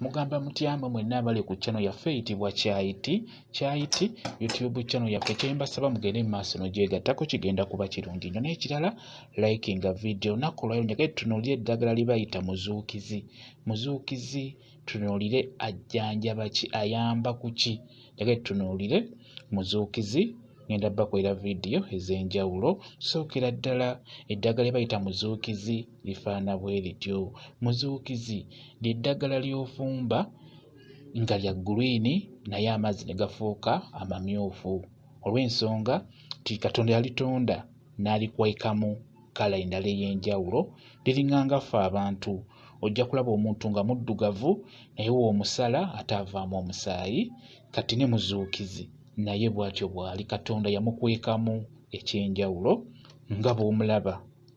Mugamba mutya mwe mwenna abali ku channel yaffe eyitibwa Kyayiti Kyayiti YouTube channel yaffe. Kyembasaba mugende mu maaso nogyegattako, kigenda kuba kirungi nnyo. N'ekirala, likinga video. Olunaku olwaleero njagala tutunuulire eddagala lye bayita muzuukizi. Muzuukizi tunuulire ajjanjaba ki, ayamba ku ki? Njagala tutunuulire muzuukizi. Ngenda bakolera vidiyo ez'enjawulo. Sookera ddala, eddagala lye bayita muzuukizi lifaana bwe lityo. Muzuukizi lye ddagala ly'ofumba nga lya green naye amazzi ne gafuuka amamyufu, olw'ensonga nti Katonda yalitonda n'alikwekamu kkala endala ey'enjawulo. Liringanga ffe abantu, ojja kulaba omuntu nga muddugavu naye w'omusala ate avaamu omusaayi. Kati ne muzuukizi naye bw'atyo bw'ali, Katonda yamukwekamu ekyenjawulo. Nga bw'omulaba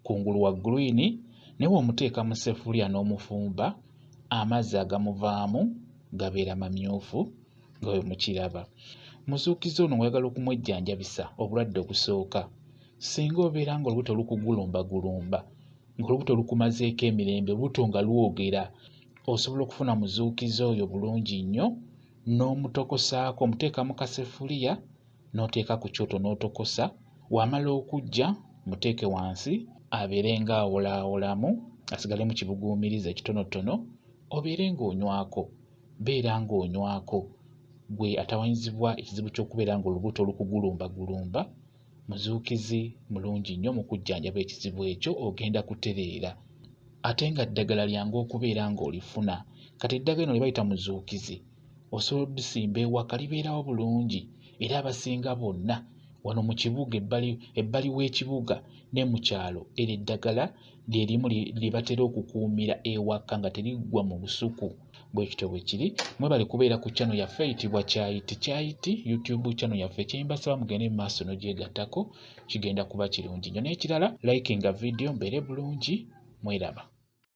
kungulu wa green, naye w'omuteeka mu ssefuliya n'omufumba, amazzi agamuvaamu gabeera mamyufu nga bwe mukiraba. Muzuukizi ono ng'oyagala okumwejjanjabisa obulwadde obusooka, singa obeera ng'olubuto lukugulumbagulumba, ng'olubuto lukumazeeko emirembe, olubuto nga lwogera, osobola okufuna muzuukizi oyo bulungi nnyo n'omutokosaako, omuteeka mu kasefuliya n'oteeka ku kyoto n'otokosa. Wamala okuggya, muteeke wansi abeere ng'awolaawolamu, asigalemu kibuguumirize ekitonotono, obeere ng'onywako. Beera ng'onywako gwe atawanyizibwa ekizibu ky'okubeera ng'olubuto lukugulumbagulumba. Muzuukizi mulungi nnyo mu kujjanjaba ekizibu ekyo, ogenda kutereera. Ate nga ddagala lyangu okubeera ng'olifuna. Kati eddagala lino lye bayita muzuukizi osobola oddisimba ewaka, libeerawo bulungi, era abasinga bonna wano mu kibuga, ebbali ebbali w'ekibuga ne mu kyalo, eryo eddagala lye limu lye batera okukuumira ewaka nga teriggwa mu lusuku. Bwe kityo bwe kiri. Mwebale kubeera ku channel yaffe eyitibwa Kyayiti Kyayiti YouTube channel yaffe. Kyembasaba mugende mu maaso n'ogyegattako, kigenda kuba kirungi nnyo. N'ekirala, likinga video. Mbeere bulungi, mweraba.